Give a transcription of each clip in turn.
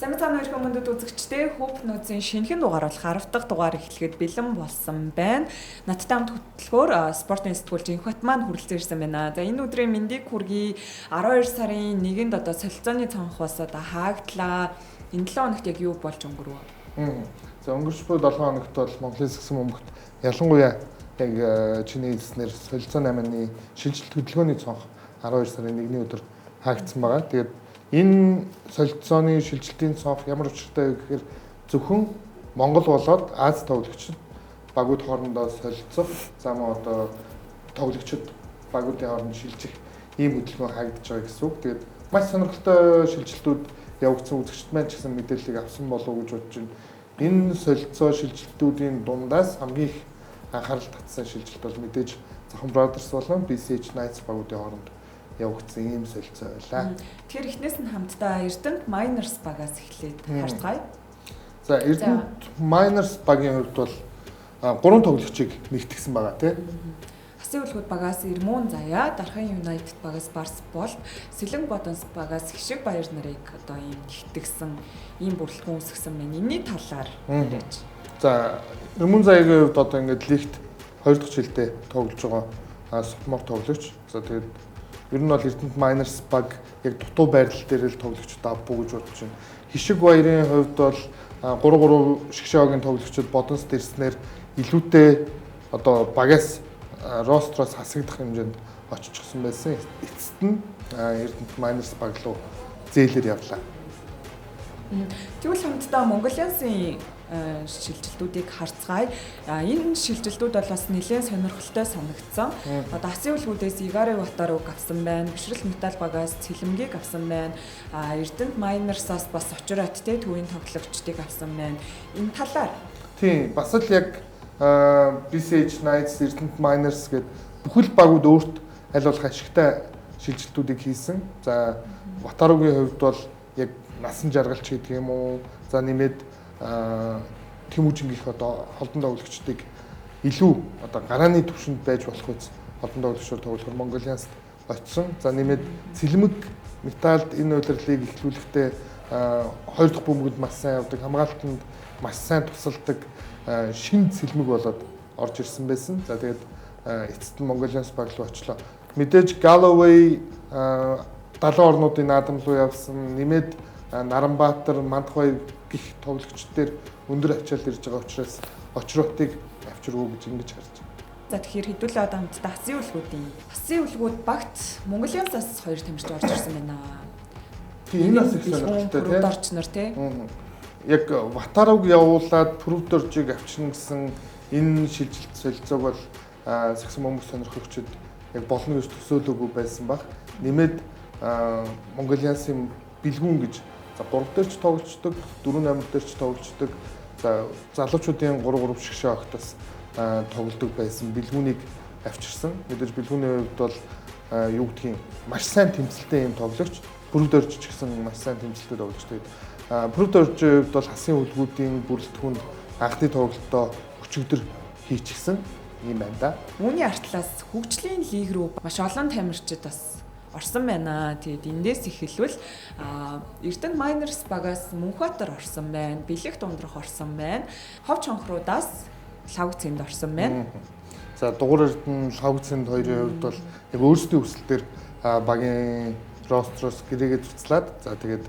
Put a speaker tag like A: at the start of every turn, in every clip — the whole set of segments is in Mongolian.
A: Сайн мэцхан өрхөн мөндөд үзэгчдээ Хөп нөөцийн шинэхэн дугаар болох 10 дахь дугаар эхлэхэд бэлэн болсон байна. Надтай хамт хөтлөхөөр спортын сэтгүүлч Инхбат маань хүрэлцэн ирсэн байна. За, энэ өдрийн мэндийг хүргэе. 12 сарын 1-нд одоо солилцооны цонх бас одоо хаагдлаа. Энэ 7 хоногт яг юу болж өнгөрөв?
B: За, өнгөрч буй 7 хоногт бол Монголын сэгсэн бөмбөгт ялангуяа яг чиний хэлснээр солилцоо 8-ны шилжилт хөдөлгөөний цонх 12 сарын 1-ний өдөр хаагдсан байгаа. Тэгээд энэ солилцооны шилжилтийн цонх ямар учиртай вэ гэхээр зөвхөн Монгол болоод Ази тоглогчид багууд хоорондоо солилцох, за мөн одоо тоглогчид багуудын хооронд шилжих ийм хөдөлгөөн хаагдаж байгаа гэсэн үг. Тэгээд маш сонирхолтой шилжилтүүд явагдсан, үзэгчд маань ч гэсэн мэдээллийг авсан болов уу гэж бодож байна. Энэ солилцоо шилжилтүүдийн дундаас хамгийн их анхаарал татсан шилжилт бол мэдээж Завхан Brothers болон BCH Knights багуудын хооронд явагдсан ийм солилцоо байлаа.
A: Тэгэхээр эхнээс нь хамтдаа Эрдэнэт Miners багаас эхлээд харцгаая.
B: За, Эрдэнэт Miners багийн хувьд бол 3 тоглогчийг нэгтгсэн байгаа, тий.
A: Хасын үлгүүд багаас Эрмүүн Заяа, Дархан United багаас Барс Болт, Сэлэн Бодонс багаас Хишиг Баяр нарыг одоо ийм нэгтгсэн, ийм бүрэлдэхүүн үүсгэсэн байна. Энэний талаар яриач.
B: За, Эрмүүн Заяагийн хувьд одоо ингээд лигт 2 дахь жилдээ тоглож байгаа sophomore тоглогч. За, тэгээд ер нь бол Эрдэнэт Miners баг яг дутуу байрлал дээр л тоглогчд авбуу гэж бодож байна. Хишиг Баярын хувьд бол 3-3 шгшээгийн тоглогчид Бодонс дэрснээр илүүтэй одоо багаас ростроос хасагдах хэмжээнд оччихсон байсан. Эцэст нь Эрдэнэт Miners баг руу зээлэр явлаа.
A: Тэгвэл хамтдаа Mongolians-ын шилжилтүүдийг харцгаая. Энэ шилжилтүүд бол бас нэлээд сонирхолтой санагдсан. Одоо Асын үлгүүдээс Игары Ватаруг авсан байна. Бишрэл Метал багаас Цэлэмгийг авсан байна. Эрдэнэт Miners-аас бас Очирот те төвийн тоглогчдыг авсан байна. Энэ талаар.
B: Тийм, бас л яг BCH Knights, Эрдэнэт Miners гээд бүхэл багууд өөрт аль болох ашигтай шилжилтүүдийг хийсэн. За, Ватаругийн хувьд бол яг насан жаргалч гэдэг юм уу. За, нэмээд Тэмүүжингийнх одоо холдон тоглогчдыг илүү одоо гарааны түвшинд байж болох үз холдон тоглогчдоор тоглохоор Mongolians очсон. За, нэмээд Цэлмэг Металд энэ улирлыг эхлүүлэхдээ хоёр дахь бөмбөгөнд маш сайн явдаг, хамгаалтанд маш сайн тусалдаг шин цэлмэг болоод орж ирсэн байсан. За, тэгээд эцэст нь Mongolians баг руу очлоо. Мэдээж Galloway далайн орнуудын наадам руу явсан. Нэмээд Наранбаатар, Мандахбай гих тоглогчд дээр өндөр ачаал ирж байгаа учраас Очротыг авчирвуу гэж ингэж харж байна.
A: За, тэгэхээр хэдүүлээ одоо хамтдаа Хасын үлгүүдийн. Хасын үлгүүд багт Mongolians-аас 2 тамирч орж ирсэн байна.
B: Тийм, энэ бас их сонирхолтой,
A: тий. Дорч нар, тий.
B: Яг Ватаруг явуулаад Пүрвдоржийг авчирна гэсэн энэ шилжилт солилцоог бол сагсан бөмбөг сонирхогчид яг болно гэж төсөөлөөгүй байсан баг. Нэмээд Mongolians-ын бэлгүүн гэж, за, 3 дээр ч тоглолцдог, 4 номер дээр ч тоглолцдог. За, залуучуудын 3-3 шгшээ огтос тоглодог байсан бэлгүүнийг авчирсан. Мэдээж бэлгүүний хувьд бол юу гэдгийг маш сайн тэмцэлтэй юм тоглогч, Бүрдөрж ч гэсэн маш сайн тэмцэлтэй тоглогч. Тэгээд Бүрдөржийн хувьд бол Хасын үлгүүдийн бүрэлдэхүүнд анхны тоглолтоо өчигдөр хийчихсэн юм байна да.
A: Үүний артлаас хөгжлийн лиг рүү маш олон тамирчид бас орсон байна. Тэгээд эндээс эхэлвэл Эрдэнэ Miners багаас Мөнхбаатар орсон байна. Бэлэг дундрах орсон байна. Хов чонхруудаас Лавг цэнд орсон байна.
B: За, Дугуур Эрдэнэ, Лавг цэнд хоёрын хувьд бол яг өөрсдийн хүсэлтээр багийн ростроос гэрээгээ цуцлаад, за, тэгээд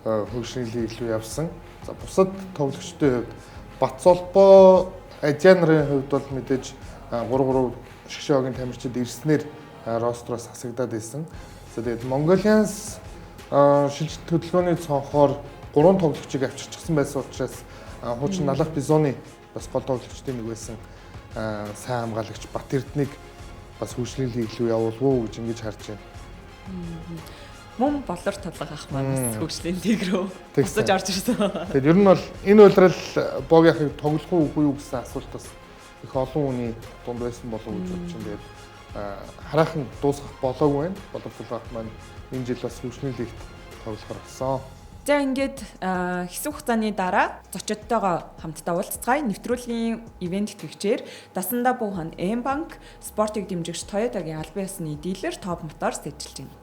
B: хөгжлийн лиг рүү явсан. За, бусад тоглогчдын хувьд Батсолбоо Ажиа нарын хувьд бол мэдээж 3-3 шгшээгийн тамирчид ирснээр ростроос хасагдаад байсан. За, тэгээд Mongolians шилжилт хөдөлгөөний цонхоор 3 тоглогчийг авчирчихсан байсан учраас хуучин Налах Бизоны бас гол тоглогчдын нэг байсан сайн хамгаалагч Бат Эрднийг бас хөгжлийн лиг рүү явуулвуу гэж ингэж харж байна.
A: Мөн болор толгой ах маань бас хөгжлийн лиг рүү буцаж орж ирсэн.
B: Тэгээд ер нь бол энэ улирал Богийнхыг тоглох уу үгүй юу гэсэн асуулт бас их олон хүний дунд байсан болов уу гэж бодож байна. Тэгээд хараахан дуусгах болоогүй байна. Болор толгой ах маань энэ жил бас хөгжлийн лигт тоглохоор болсон.
A: За, ингээд хэсэг хугацааны дараа зочдтойгоо хамтдаа уулзцгаая. Нэвтрүүлгийн ивент тэтгэгчээр Дасанда Буухан М банк, спортыг дэмжигч Toyota-гийн албан ёсны дилер Top Motors ажиллаж байна.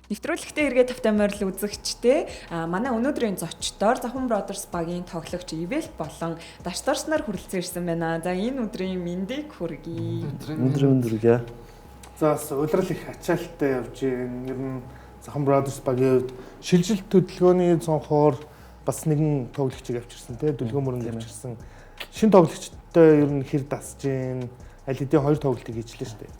A: Нэвтрүүлэгтээ эргээд тавтай морил үзэгчтэй манай өнөөдрийн зочдоор Завхан Brothers багийн тоглогч Ивэлт болон Дашторч нар хүрэлцэн ирсэн байна. За энэ өдрийн мэндийг хүргэе.
C: Өндөр өндөр.
B: За бас улирал их ачаалттай явж байна. Ер нь Завхан Brothers багийн хувьд шилжилт хөдөлгөөний цонхоор бас нэгэн тоглогчийг авчирсан тий, дүлгөө мөрөнд авчирсан. Шинэ тоглогчтой ер нь хэр дасж гин, аль хэдийн хоёр тоглолтыг хийжлээ шүү дээ.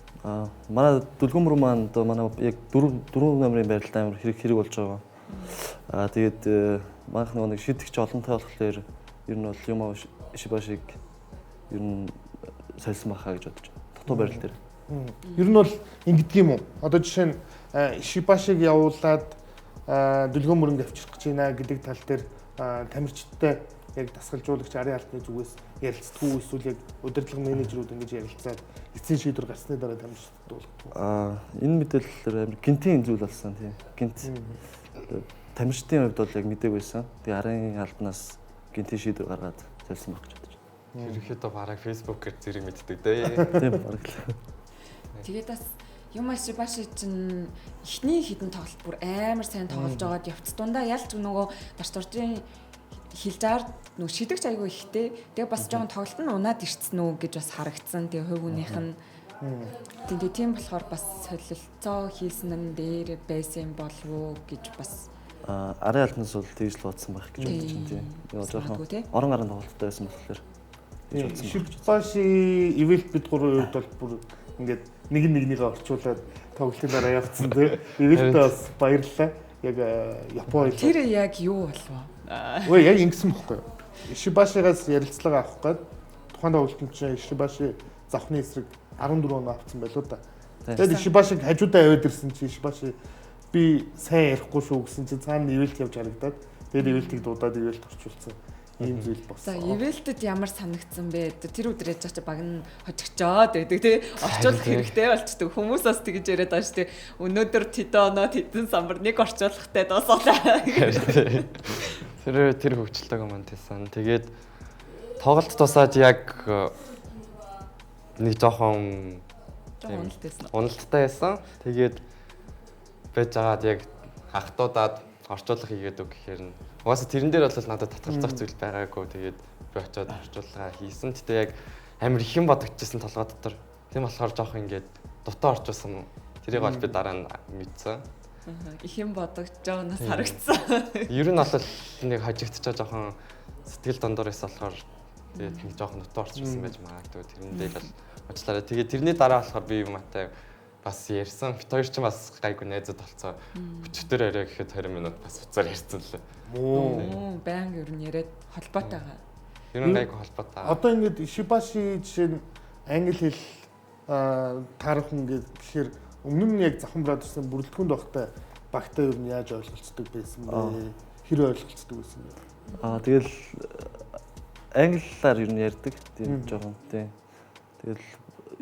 C: Манай дүлгөө мөрөн маань одоо манай яг 4 номерын байралд амар хэрэг болж байгаа. Тэгээд манайх нэг шидэгч олонтой болохоор ер нь бол юм Ишибашиг ер нь сольсон байхаа гэж бодож байна. Дотоо байрал дээр.
B: Ер нь бол ингэдэг юм уу? Одоо жишээ нь Ишибашиг явуулаад дүлгөө мөрөнд авчрах гэж байна гэдэг тал дээр тамирчидтай яг дасгалжуулагч арын албаны зүгээс ярилцдаггүй эсвэл яг удирдлага менежерүүд ингэж ярилцаад эцсийн шийдвэр гарсны дараа тамирчдад дуулгадаг.
C: Энэ мэдээлэлээр амар гинтийн зүйл болсон тийм. Гинт тамирчдын хувьд бол яг мдээгүй байсан. Тэгээ арын албанаас гинтийн шийдвэр гаргаад солисон байх гэж бодож байна.
D: Ерөнхийдөө бараг Facebook-ээр зэрэг мэддэг дээ.
C: Тийм бараг л.
A: Тэгээд бас Юм Ишибаши чинь эхний хідэн тоглолт бүр амар сайн тоглож байгаад явц дундаа ялч нөгөө Дашторжийн хилжаар нөгөө шидэгч айгүй ихтэй. Тэгээ бас жоохон тоглолт нь унаад ирцэн үү гэж бас харагдсан. Тэгээ хувь хүнийх нь тийм тийм болохоор бас солилцоо хийсэн нь дээр байсан болов уу гэж бас
C: арын албанаас бол тэгж л бодсон байх гэж бодож байна тийм. Жоохон орон гарын тоглолттой байсан болохоор
B: гэж бодсон. Ишибаши Ивэлт бид гурвын хувьд бол бүр ингээд нэг нэгнийгээ орчуулад тоглолтын дараа явцсан тийм. Ивэлтээ бас баярлалаа. Яг Япон
A: хэл. Тэр яг юу болов?
B: Үгүй яг ингэсэн бохгүй юу? Ишибашигаас ярилцлага авах гээд тухайн тоглолтод чинь Ишибаши завхны эсрэг 14 оноо авсан байлуу да. Тэгээд Ишибашиг хажуудаа аваад ирсэн чинь Ишибаши би сайн ярихгүй шүү гэсэн чинь цаана Ивэлт явж харагдаад тэгээд Ивэлтийг дуудаад Ивэлт орчуулсан. Ийм зүйл болсон.
A: За Ивэлтэд ямар санагдсан бэ? Тэр өдөр яж чи баг нь хожигчоод байдаг тий. Орчуулах хэрэгтэй болчдөг. Хүмүүс бас тэгж яриад байгаа шүү дээ. Өнөөдөр тэдэн оноо тэдэн самбар нэг орчуулахтай дуусгалаа.
D: Тэр хөвчлөлтөг маань тийсэн. Тэгээд тоглолт дуусаад яг нэг жоохон уналттай байсан. Тэгээд байж байгаад яг ахтуудаад орчуулга хийгээд үг гэхээр нь угаасаа тэрэн дээр бол надад татгалзах зүйл байгаагүй. Тэгээд би очиод орчуулга хийсэн. Гэтэ яг амар их юм бодогдчихсэн толгой дотор. Тийм болохоор жоохон ингээд дутаа орчуулсан. Тэрийг бол би дараа нь мэдсэн.
A: Их юм бодогдож байгаас харагдсан.
D: Ер нь бол нэг хожигдчихаа жоохон сэтгэл дондор байсан болохоор тэгээд нэг жоохон дутаа орчуулсан байж магадгүй. Тэрэн дээр бол уучлаарай. Тэгээд тэрний дараа болохоор би юмтай бас ярьсан. Бит хоёр ч бас гайгүй найзууд болцоо. Өчигдөр орой гэхэд 20 минут бас уцаар ярьсан лээ.
A: Муу баян ер нь яриад холбоотойгоо.
D: Ер нь гайгүй холбоотой.
B: Одоо ингээд Ишибаши жишээ нь англи хэл таарах хүн гэхээр өмнө нь яг Завхан Brothers-ын бүрэлдэхүүнд байхдаа багтаа ер нь яаж ойлголцдог байсан бэ? Хэр ойлголцдог байсан бэ?
C: Тэгэл англиар ер нь ярьдаг. Тийм жоохон тийм. Тэгэл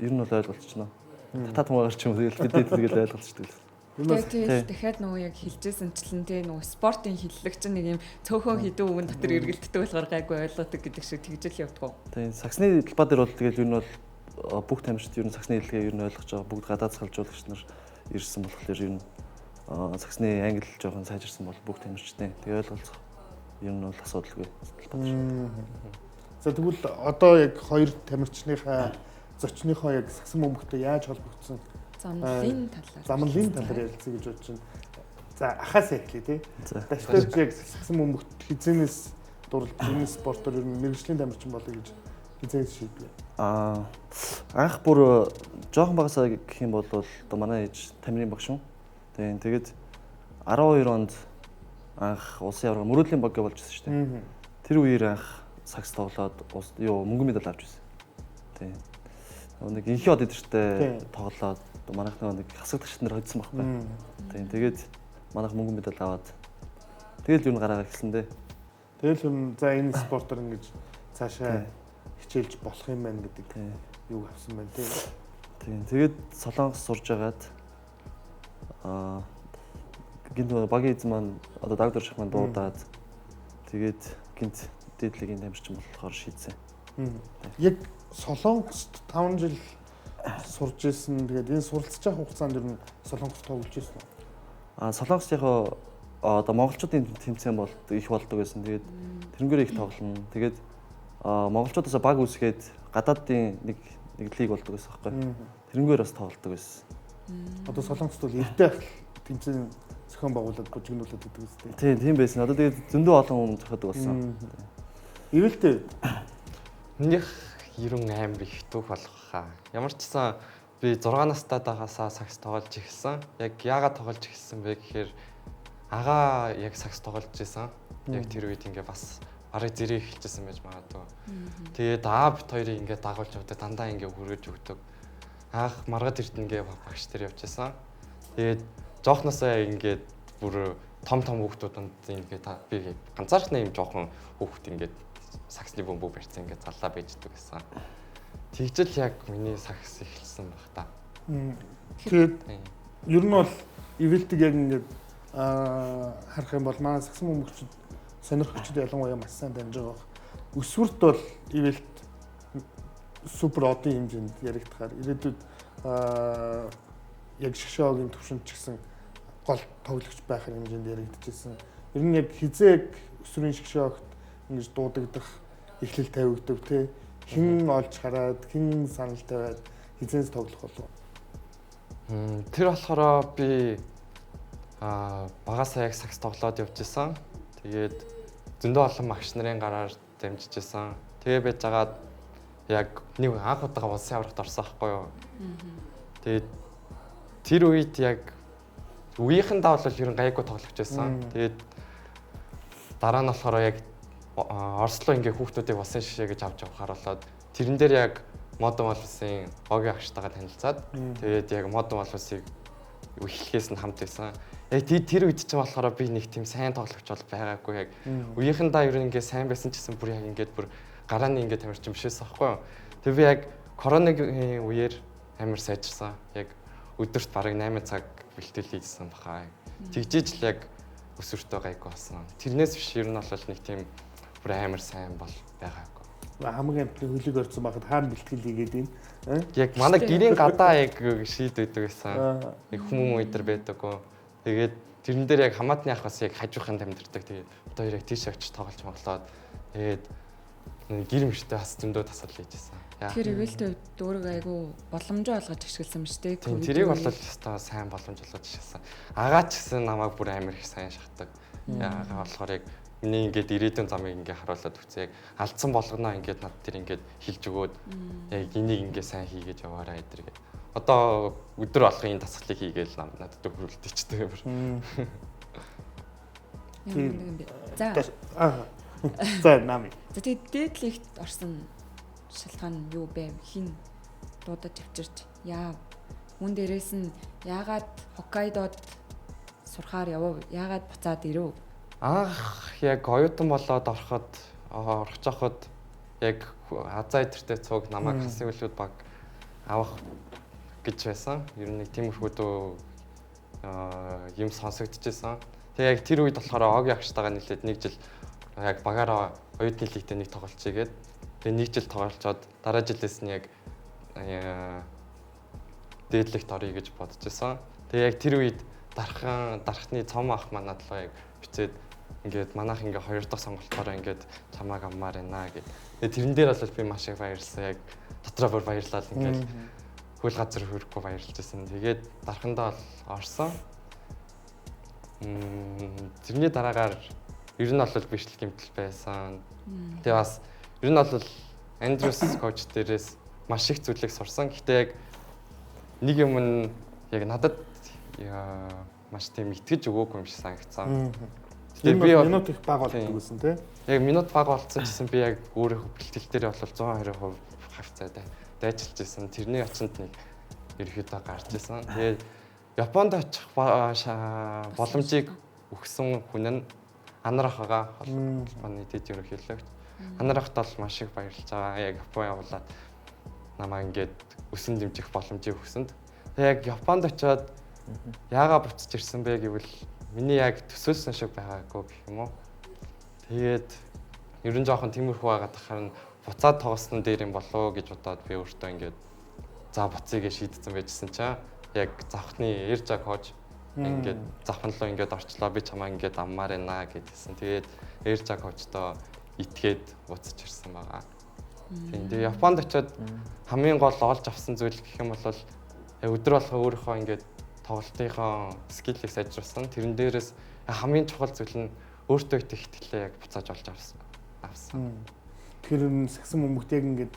C: ер нь бол ойлголцчихно. Татаад муугаар ч юм уу тэгэл бид тэгэл ойлголцдог.
A: Тэгээд дахиад нөгөө яг хэлжсэн члэн те нөгөө спортын хэллэг чинь нэг юм цөөхөн хідэн үгэн дотор эргэлддэг болохоор гайгүй ойлгодог гэдэг шиг тэгжэл явдгав.
C: Тийм саксны талбай дээр бол тэгэл ер нь бол бүх тамирчид ер нь саксны хэллэгээ ер нь ойлгож байгаа. Бүгд гадаад салжуулагч нар ирсэн болохоор ер нь саксны англи жоохон сайжирсан бол бүх тамирчдын тэгээ ойлголцох ер нь бол асуудалгүй талбай дээр.
B: За тэгвэл одоо яг хоёр тамирчныхаа зочныхоо яг сагсан бөмбөгтэй яаж холбогдсон замналын талаар ярилцъя гэж бодож байна. За ахаас эхлэе тий. Дашторч яг сагсан бөмбөгт хизэнээс дурлж энэ спортоор ер нь мэргэжлийн тамирчин болъё гэж хизэнээс шийдвэ.
C: Анх бүр жоохон багасаа гэх юм бол одоо манай ээж тамирын багш юм. Тийм тэгээд 12 онд анх улсын аварга мөрөөдлийн баг болж ирсэн шүү дээ. Тэр үеэр анх сагс тоглоод мөнгөн медаль авч ирсэн. Тийм. Нэг инхи од эдэртэй тоглоод манайх нэг хасагдагч нар хоцсон байхгүй. Тийм тэгээд манайх мөнгөн медаль аваад тэгэл юу гараагаа эхэлсэн дээ.
B: Тэгэл юм за энэ спортоор ингэж цаашаа хичээлж болох юм байна гэдэг юг авсан байна тийм.
C: Тийм тэгээд Солонгос сурж агаад гинт багийн эзэн маань одоо дагдвар шах маань дуудаад тэгээд гинт дээдлэгийн тамирчин болохоор шийдсэн.
B: Яг Солонгост 5 жил сурж исэн. Тэгээд энэ суралцж явах хугацаанд ер нь Солонгост тоглож исэн үү?
C: Солонгост яг одоо монголчуудын тэмцээн бол их болдог байсан. Тэгээд тэрнгээр их тоглоно. Тэгээд монголчуудаас баг үүсгээд гадаадын нэг лиг болдог байсан байхгүй. Тэрнгээр бас тоглодог байсан.
B: Одоо Солонгост бол эрдээ тэмцээн зохион байгуулад бужигнуулаад байдаг үстэй.
C: Тийм, тийм байсан. Одоо тэгээд зөндөө олон хүн зохиодог болсон.
B: Ивэлтэй.
D: Минийх 90 амар их түүх болох хаа. Ямар ч гэсэн би 6 настай байгаасаа сакс тоглож эхэлсэн. Яг яагаад тоглож эхэлсэн бэ гэхээр агаа яг сакс тоглож исэн. Яг тэр үед ингээ бас барыг зэрэг эхэлжсэн байж магадгүй. Тэгээд аа бит хоёрыг ингээ дагуулж явдаг, дандаа ингээ хүргэж өгдөг. Анх маргад эрдэнэ ингээ багш дээр явж исэн. Тэгээд жоохносоо ингээд бүр том том хүүхдүүдэнд ингээд би ганцаархны юм жоохон хүүхд ингээд саксны бөмбөг барьсан ингээд заллаа байждаг гэсэн. Тэгжэл яг миний сакс эхэлсэн баг та.
B: Тэгээд ер нь бол ивэлтэг яг ингээд харах юм бол манай саксан бөмбөгчд сонирхогчд ялангуяа маш сайн дамжиж байгаа. Өсвөрт бол ивэлт супер одын хэмжээнд яригдахаар ирээдүйд яг шгшөөгийн төвшөнд ч гэсэн гол тоглогч байх хэмжээнд яригдчихсэн. Ер нь яг хизээ өсвөрийн шгшөөгт ингэж дуудагдах эхлэл тавигдав те. Хэн олж хараад, хэн санал тавиад хизээс тоглох болов?
D: Тэр болохоор би багасаа яг сакс тоглоод явж исэн. Тэгээд зөндөө олон багш нарын гараар дамжиж исэн. Тэгээ байж агаад яг нэг анх удаага улсын аврагт орсон байхгүй юу. Тэгээд тэр үед яг үеийнхэндээ бол ер нь гайгүй тоглогч байсан. Тэгээд дараа нь болохоор яг Орос руу ингээ хүүхдүүдийг улсын шишээ гэж авч явахаар болоод тэрэн дээр яг Модон Малусын огийн агштайгаа танилцаад тэгээд яг Модон Малусыг эхлэхээс нь хамт байсан. Яг тэр үед чинь болохоор би нэг тийм сайн тоглогч бол байгаагүй яг үеийнхэндээ ер нь ингээ сайн байсан ч гэсэн бүр яг ингээд бүр гарааны ингээ тамирчин биш байсан байхгүй юу. Тэгээд би яг коронагийн үеэр амар сайжирсан. Яг өдөрт бараг 8 цаг бэлтгэл хийсэн баха. Тэгжиж л яг өсвөртөө гайгүй болсон. Тэрнээс биш ер нь бол нэг тийм бүр амар сайн бол байгаагүй.
B: Хамгийн амтны хөлөг орсон байхад хаана бэлтгэл хийгээд юм?
D: Яг манай гэрийн гадаа яг шийд байдаг байсан. Нэг хүмүүн өдр байдаггүй. Тэгээд тэрэн дээр яг хамаатны ах бас яг хажууханд амьдардаг. Тэгээд одоо яг тийш очиж тоглож моглоод тэгээд гэр мөртөө бас зөндөө тасал хийжсэн.
A: Тэгэхээр ивэлтэй өөрийгөө айгүй боломжоо олгож ашигласан юм шүү дээ.
D: Тийм, тэрийг бол ёстой сайн боломж олгож ашигласан. Агаа ч гэсэн намайг бүр амар их сайн шахдаг. Агаа болохоор яг миний ингээд ирээдүйн замыг ингээд харуулад өгсөн. Яг алдсан болгоноо ингээд над тэр ингээд хэлж өгөөд яг энийг ингээд сайн хийгээд яваарай гэдэг. Одоо өдөр болгон энэ дасгалыг хийгээл надад хөрөлдөжтэй бүр.
A: Ямар нэг юм бэ? За.
B: За нами.
A: За тэгээд дээдлэгт орсон шалтгаан нь юу бэ? Хин дуудаж авчирч яав? Мөн дээрээс нь яагаад Хоккайдод сурахаар явав? Яагаад буцаад ирэв?
D: Анх яг оюутан болоод ороход орох жоход яг азаа эдэртэй цуг намайг хасын хөлүүд баг авах гэж байсан. Ер нь нэг тиймэрхүү юм сонсогдчихсэн. Тэгээ яг тэр үед болохоор огийн агштайгаа нийлээд нэг жил яг багаараа оюутны лигтээ нэг тоглолцъё гээд тэгээ нэг жил тоглолцоод дараа жилээс нь яг дээдлэгт оръё гэж бодож исэн. Тэгээ яг тэр үед дархны цом ах манад л яг бичээд ингээд манайх ингээ хоёр дахь сонголтоороо ингээд чамааг авмаар байна гэд. Тэгээ тэрэн дээр бол би маш их баярлсан. Яг дотроо бүр баярлал ингээд хөл газар хөрөхгүй баярлж байсан. Тэгээд дархандаа бол орсон. Тэрний дараагаар ер нь бол бэрхшээл гэмтэл байсан. Тэгээ бас ер нь бол Андрюс коуч дээрээс маш их зүйлийг сурсан. Гэхдээ яг нэг юм нь яг надад маш тийм итгэж өгөөгүй юм шиг санагдсан.
B: Тэгээ би минут их бага болдог гэсэн тий.
D: Яг минут бага болсон гэсэн би яг өөрийнхөө бэлтгэл дээр бол 120% хавцаа дайчилж исэн. Тэрний очинд нэг ерөөхдөө гарч исэн. Тэгээ Японд очих боломжийг өгсөн хүн нь Анар ахыгаа холбооны дэд ерөнхийлөгч. Анар ахт бол маш их баярлж байгаа. Яг Япон явуулаад намайг ингээд өсөн дэмжих боломжийг өгсөнд. Тэгээ яг Японд очиод яагаад буцаж ирсэн бэ гэвэл миний яг төсөөлсөн шиг байгаагүй гэх юм уу. Тэгээд ер нь жоохон тиймэрхүү байгаад тахаар нь буцаад тоглосон дээр юм болоо гэж бодоод би өөртөө ингээд за буцъя гэж шийдсэн байжсэн чинь яг завхны Эржа коуч Ингээд завхан руу ингээд орчлоо, би чамаа ингээд аммаар байна гэдгийгсэн. Тэгээд Эржа коучтой итгээд буцаж ирсэн байгаа. Тийм. Тэгээ Японд очиод хамгийн гол олж авсан зүйл гэх юм бол өдөр болгоо өөрийнхөө ингээд тоглолтынхоо скиллийг сайжруулсан. Тэрэн дээрээс хамгийн чухал зүйл нь өөртөө итгэх итгэлээ яг буцааж олж авсан.
B: Тэгэхээр сагсан бөмбөгт яг ингээд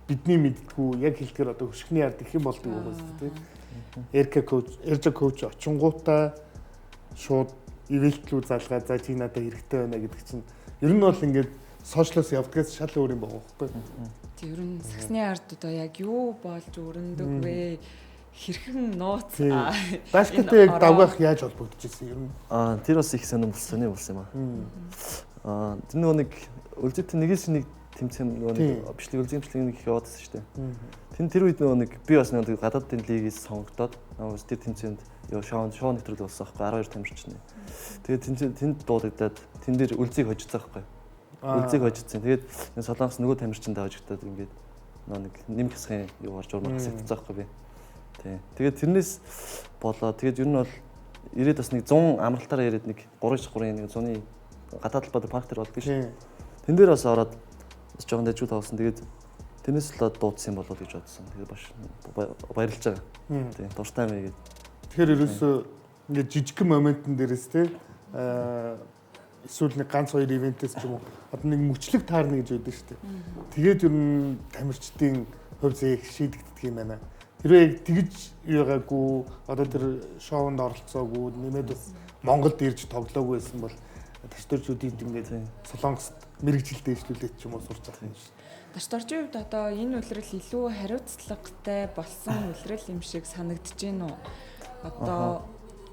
B: бидний мэддгүү яг хэлдгээр одоо хөшгөний ард их юм болдог байгаа шүү дээ. Эрка коуч, Эржа коуч очингуудаа шууд ивэлт рүү залгаа за чи надад хэрэгтэй байна гэдэг чинь ер нь бол ингээд сошиалос явдгаас шал өөр юм байгаа байхгүй.
A: Тийм ер нь сагсны ард одоо яг юу болж өрөндөг вэ? Хэрхэн нууц
B: Дашкатай яг давгаах яаж холбогдож ирсэн ер нь?
C: Тэр бас их сонирхол болсон юм аа. Тэр нөгөө нэг өлзийтэй нэгээс нэг тэмцээн нөгөө нэг бичлэг өлзийн бичлэг нэг их яваад байсан шүү дээ. Тэр үед нөгөө нэг би бас нэг гадаадын лигээс сонгогдоод бас тэр тэмцээнд шоу нэвтрүүлэг болсон байхгүй 12 тамирчны. Тэгээд тэнд дуудагдаад тэн дээр өлзийг хожицсан байхгүй. Өлзийг хожицсан. Тэгээд Солонгос нөгөө тамирчиндаа хожигдоод ингээд нөгөө нэг нэмэх хэсгийн юу гарч урмаар хасагдсан байхгүй би. Тийм. Тэгээд тэрнээс болоо тэгээд ер нь бол ирээд бас нэг 100 амралтаараа ирээд нэг 3-3-ын нэг зуны гадаад талбай парк дээр болдог шүү. Тэн дээр бас ороод бас жоохон дэжүү тоглосон. Тэгээд тэрнээс л дуудсан болов гэж бодсон. Тэгээд баш баярлж байгаа. Тийм, дуртай мэй гээд.
B: Тэгэхээр ерөөсөө ингээд жижигхэн моментн дээрээс те эсвэл нэг ганц хоёр ивентээс ч юм уу одоо нэг мөчлөг таарна гэж байдаг шүү дээ. Тэгээд ер нь тамирчдын хувь зээх шийдэгддэг юм байна. Тэрвээ яг тэгж юугаагүй одоо тэр шоунд оролцоогүй нэмээд бас Монголд ирж тоглоогүй байсан бол ташдорчуудыг ингээд Солонгост мэрэгжил дээшлүүлээд ч юм уу сурч авах юм шиг.
A: Ташдорчийн хувьд одоо энэ улирал илүү хариуцлагатай болсон улирал юм шиг санагдаж байна уу? Одоо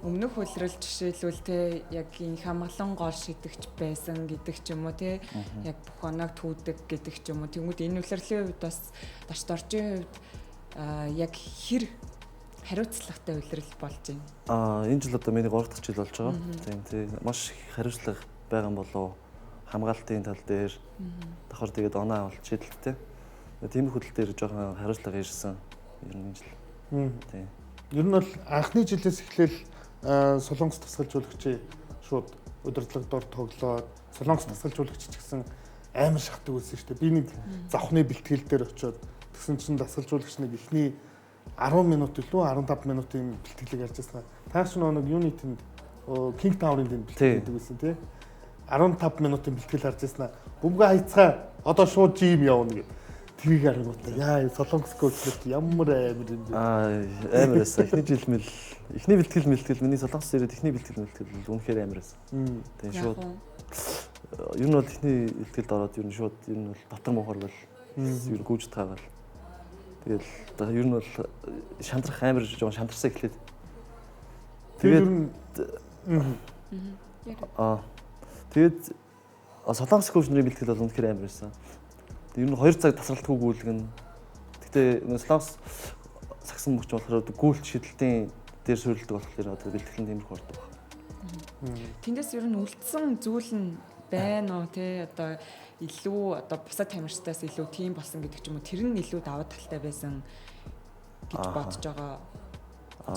A: өмнөх улирал жишээлбэл те яг энэ хамглан гол шидэгч байсан гэдэг ч юм уу те яг бүх оноог түүдэг гэдэг ч юм уу. Тэнгүүд энэ улирлын хувьд бас ташдорчийн хувьд яг хэр хариуцлагатай улирал болж байна?
C: Энэ жил одоо миний 3 дахь жил болж байгаа. Тийм тий. Маш их хариуцлага байгаа юм болов. Хамгаалтын тал дээр давхар тэгээд оноо авалт шийдэлттэй. Тиймэрхүү тал дээр жоохон хариуцлага ирсэн. Ер нь энэ жил.
B: Тийм. Ер нь бол анхны жилээс эхлээл Солонгос дасгалжуулагчийн шууд удирдлага дор тоглоод Солонгос дасгалжуулагч ч гэсэн амар шахдаг байсан шүү дээ. Би нэг завхны бэлтгэл дээр очиод тэгсэн чинь дасгалжуулагч нэг эхний 10 минут илүү 15 минутын бэлтгэлийг ярьж байсан. Тааш нэг юуны тэнд King Tower-ын тэнд бэлтгэл гэдэг байсан тий. 15 минутын бэлтгэл харж байсан. Бөмбөгөө хайцгаа одоо шууд жим явна гэд. Тэрийг харангуутаа яа Солонгос коучлалт ямар амар юм бэ?
C: Амар байсан. Эхний жил мэл эхний бэлтгэл миний Солонгос ирээд эхний бэлтгэл үнэхээр амар байсан. Тийм шууд. Ер нь бол эхний бэлтгэлд ороод ер нь шууд ер нь бол дотор мохор бол ер нь гүйж таагаал. Тэгэл ер нь бол шантрах амар жоохон шантарсан эхлээд.
B: Тэгээд
C: тэгээд Солонгос коуч нарын бэлтгэл бол үнэхээр амар байсан. Ер нь 2 цаг тасралтгүй гүйлгэн. Гэтэ Солонгос сагсан мөч болохоор гүйлт шидэлтийн дээр суурилдаг болохоор одоо бэлтгэл нь тиймэрхүү ордог байна.
A: Тэндээс ер нь үлдсэн зүйл нь байна уу те одоо илүү одоо бусад тамирчдаас илүү тийм болсон гэдэг ч юм уу тэр нь илүү даваа талтай байсан гэж бодож байгаа.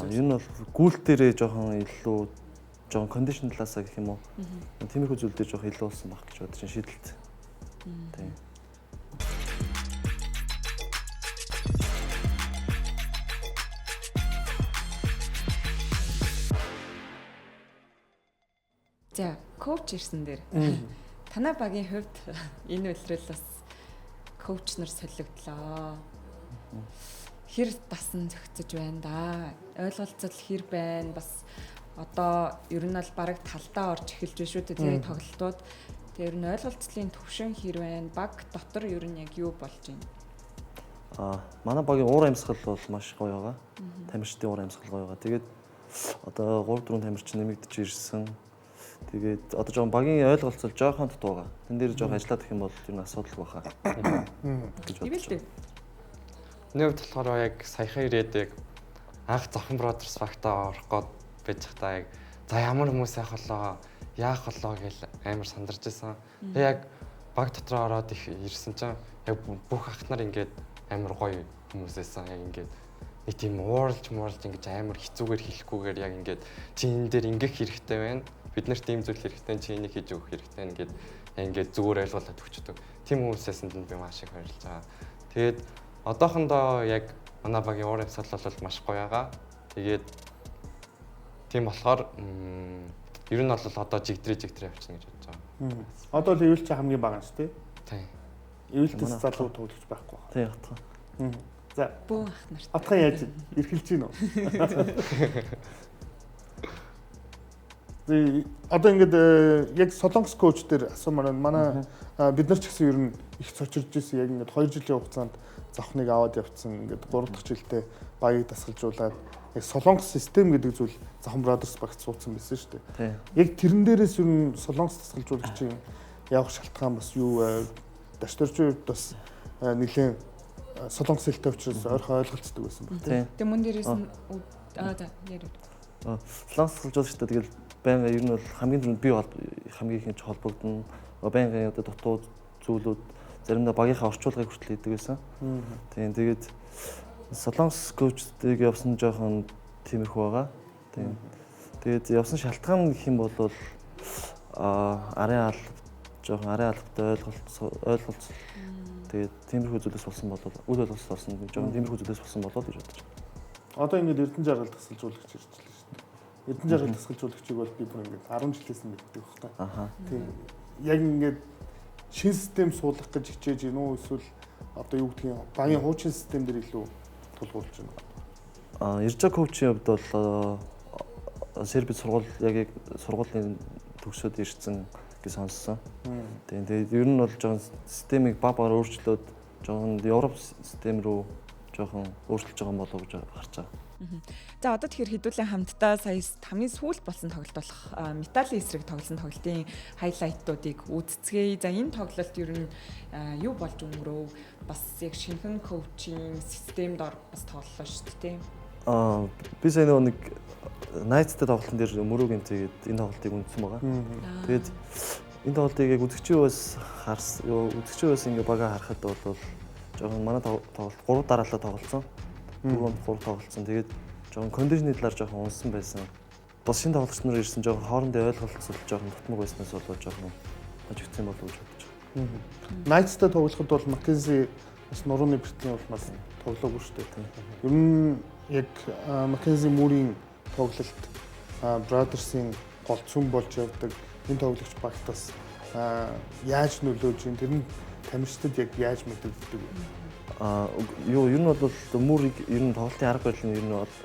C: Ер нь бол гүйлт дээрээ жоохон илүү жоохон кондишн талаасаа гэх юм уу. Тиймэрхүү зүйл дээр жоохон илүү болсон баг гэж бодож байна шийдэлт. Тийм.
A: За, коуч ирсэн дээр. Танай багийн хувьд энэ улирал бас коуч нар солигдлоо. Хэр дасан зохицож байна да. Ойлголцол хэр байна. Бас одоо ер нь бол бараг талдаа орж эхэлж байна шүү дээ тий тоглолтууд. Тэгээ ер нь ойлголцлын төвшин хэр байна. Баг дотор ер нь яг юу болж байна?
C: Манай багийн уур амьсгал бол маш гоё байгаа. Тамирчдын уур амьсгал гоё байгаа. Тэгээд одоо 3 4 тамирчин нэмэгдэж ирсэн. Тэгээд одоо жоохон багийн ойлголцол жоохон дутуу байгаа. Тэн дээр жоохон ажиллаад гэх юм бол ер нь асуудалгүй баха.
A: Гэж бодож байна.
D: Миний хувьд болохоор яг саяхан ирээд яг анх Завхан Brothers багтаа орох гээд байж байхдаа яг за ямар хүмүүс яах болоо, яах болоо гэж амар сандарч байсан. Тэгээ яг баг дотроо ороод ирсэн чинь яг бүх ах нар ингээд амар гоё хүмүүс байсан. Яг ингээд Нэг тийм ууралж муурлж ингэж амар хэцүүгээр хэлэхгүйгээр яг ингээд чи энэ дээр ингэх хэрэгтэй байна. Бид нарт ийм зүйл хэрэгтэй, чи энийг хийж өгөх хэрэгтэй ингээд ингээд зүгээр ойлгуулад өгчдөг. Тийм хүмүүсээс нь би маш их баярлж байгаа. Тэгээд одоохондоо яг манай багийн уур амьсгал бол маш гоё байгаа. Тэгээд тийм болохоор ер нь бол одоо жигдрээ явчихна гэж бодож
B: байгаа. Одоо л эвэлч хамгийн бага нь шүү дээ.
D: Тийм.
B: Эвэлтэс залуу тоглогч байхгүй
C: байна. Тийм хатгаа.
B: За.
A: Бөөн ах нарт.
B: Атхан яаж эрхэлж гин үү? Тэгээ одоо ингээд яг Солонгос коуч дээр асуумаар байна. Манай бид нар ч гэсэн ер нь их цочирж ирсэн. Яг ингээд 2 жилийн хугацаанд завхныг аваад явцсан. Ингээд 3 дахь жилдээ багийг дасгалжуулаад яг Солонгос систем гэдэг зүйл Завхан Brothers багт суудсан байсан шүү дээ. Яг тэрэн дээрээс ер нь Солонгос дасгалжуулагчийн явах шалтгаан бас юу вэ? Дашдоржийн хувьд бас нэлээд Солонгос хэлтэй учраас ойрхон ойлголцдог байсан баг тийм.
A: Тэгээ мөн дээрээс нь за яриа.
C: Солонгос дасгалжуулагчтай тэгэл байнга ер нь бол хамгийн түрүүнд би хамгийн их холбогдно. Байнгын одоо дутуу зүйлүүд заримдаа багийнхаа орчуулгыг хүртэл хийдэг байсан. Тийм тэгээд Солонгос коучтыг явсан жоохон тиймэрхүү байгаа. Тийм. Тэгээд явсан шалтгаан гэх юм бол арын алба жоохон арын албатай ойлголц тэгээд тиймэрхүү зүйлээс болсон бол үл ойлголц болсон жоохон тиймэрхүү зүйлээс болсон болоо гэж бодож байна.
B: Одоо ингээд Эрдэнэ жаргал дасгалжуулагч ирж лээ шүү дээ. Эрдэнэ жаргал дасгалжуулагчийг бол би бүр ингээд 10 жилээс нь мэддэг байхгүй. Тийм. Яг ингээд шин систем суулгах гэж хичээж гин үү эсвэл одоо юу гэдгийг багийн хуучин систем дээр илүү тулгуурлаж байна.
C: Иржа коучийн хувьд бол Сербид сургууль яг сургуулийн төгсөөд ирсэн гэж сонссон. Тийм тэгээд ер нь бол жоохон системийг баг багаар өөрчлөөд жоохон Европ систем рүү жоохон өөрчилж байгаа юм болов уу гэж харж байгаа.
A: За одоо тэгэхээр хэдүүлэн хамтдаа сая хамгийн сүүлд болсон тоглолт болох Металлын эсрэг тоглосон тоглолтын хайлайтуудыг үзцгээе. За энэ тоглолт ер нь юу болж өнгөрөв? Бас яг шинэхэн коучийн системд ор бас тоглолоо шүү дээ.
C: Би сая нэг Найттай тоглолтын дээр мөрөө гэмтээгээд энэ тоглолтыг үндсэн байгаа. Тэгээд энэ тоглолтыг яг үзэгчийн хувьас харс үзэгчийн хувьас ингээ бага харахад бол жоохон манай тоглолт 3 дараалал тоглолцсон. 4 3 тоглолцсон. Тэгээд жоохон кондишны талаар жоохон унсан байсан. Бас шинэ тоглогч нар ирсэн жоохон хоорондын ойлголцол жоохон дутмаг байснаас болоод жоохон хожигдсан болов уу гэж бодож
B: байгаа. Найттай тоглоход бол Маккензи бас нурууны бэртлийн улмаас тоглоогүй шүү дээ. Ер нь яг Маккензи Мурийн тоглолт Brothers-ийн гол цөм болж явдаг. Энэ тоглогч багт бас яаж нөлөөж ин тэр нь тамирчдад яг яаж мэдэгддэг вэ?
C: Юу ер нь бол Мурийг ер нь тоглолтын арга барилыг ер нь бол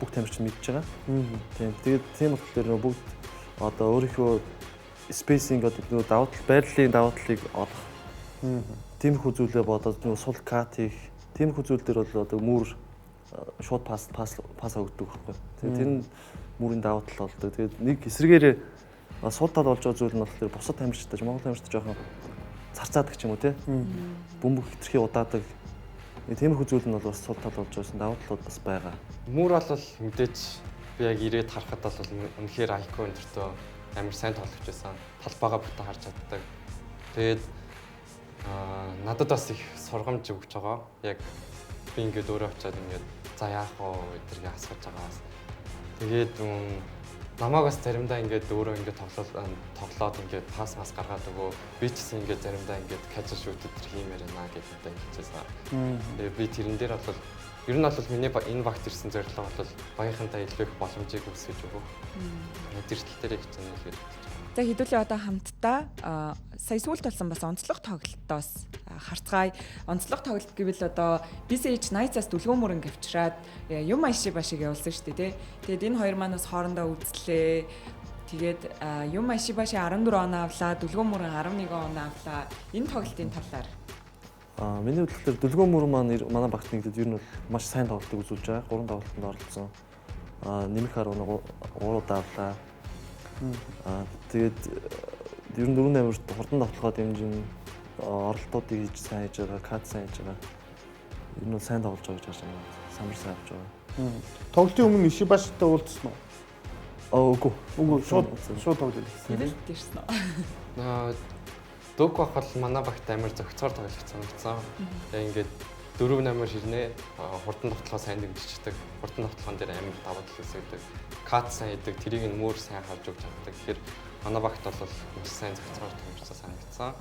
C: бүх тамирчин мэдж байгаа. Тийм. Тэгээд тийм болохоор бүгд одоо өөрийнхөө spacing одоо нөгөө давуу тал байрлалын давуу талыг олох. Тиймэрхүү зүйлээ бодоод нөгөө сул кат хийх тиймэрхүү зүйл дээр бол одоо Мур шууд пас өгдөг байхгүй. Тэгээд тэр нь Мурийн давуу тал болдог. Тэгээд нэг эсрэгээрээ сул тал болж байгаа зүйл нь болохоор бусад тамирчтай Монгол тамирчтай жоохон царцаадаг ч юм уу те. Бөмбөг хитрхи удаадаг. Тиймэрхүү зүйл нь бол бас сул тал болж байсан. Давуу талууд бас байгаа.
D: Мур бол мэдээж би яг ирээд харахад бол үнэхээр IQ өндөртөө амар сайн тоглож байсан. Талбайгаа бүтэн харж чаддаг. Тэгээд надад бас их сургамж өгч байгаа. Яг би ингээд өөрөө очиад ингээд за яах вэ гэдэргээ асууж байгаа бас. Тэгээд намайг бас заримдаа ингээд өөрөө ингээд тоглоод ингээд пас мас гаргаад өгөө. Би ч гэсэн ингээд заримдаа ингээд catch and shoot өдр хиймээр байна гэж надад хэлчихсэн. Тэгээд би тэрэн дээр бол ер нь бол миний энэ багт ирсэн зорилго бол багийнхантай илүү их боломжийг үүсгэж өгөх. Тэр тал дээр хичээнэ л гэж бодож байна.
A: За хэдүүлээ одоо хамтдаа сая сүүлд болсон бас онцлог тоглолтоос харцгаая. Онцлог тоглолт гэвэл одоо BCH Knights-аас дүлгөөн мөрөн авчираад юм аши башиг явуулсан шүү дээ, тий. Тэгээд энэ хоёр маань бас хоорондоо үзлээ. Тэгээд юм аши баши 14 оноо авлаа, дүлгөөн мөрөн 11 оноо авлаа. Энэ тоглолтын талаар.
C: Миний бодлоор дүлгөөн мөрөн маань манай багт нэгдэд ер нь бол маш сайн тоглолтыг үзүүлж байгаа. 3 тоглолтод оролцсон. Нэмэх 13 удаа авлаа. Тэгээд ер нь 4 8-т хурдан давталгаа дэмжин оролтуудыг хийж сайн хийж байгаа, кат сайн хийж байгаа. Ер нь сайн тоглож байгаа гэж харж байна. Самар сайн авч байгаа.
B: Тоглолтын өмнө Ишибаштай уулзсан
C: уу? Үгүй.
B: Үгүй, шууд тоглолт
A: хийсэн. Хэлэлт ирсэн
D: үү? Дөг бах бол манай багт амар зөгцоор тоглож санагдсан. Тэгээ ингээд 4-8 ширнэ хурдан довтлогоо сайн дэмжчихдэг. Хурдан довтлогоон дээр амар давуу тал үүсгэдэг. Кат сайн идэг, тэрийг нь мөр сайн харж өгч чаддаг. Тэгэхээр манай багт бол маш сайн зохицоор тамирчсан санагдсан.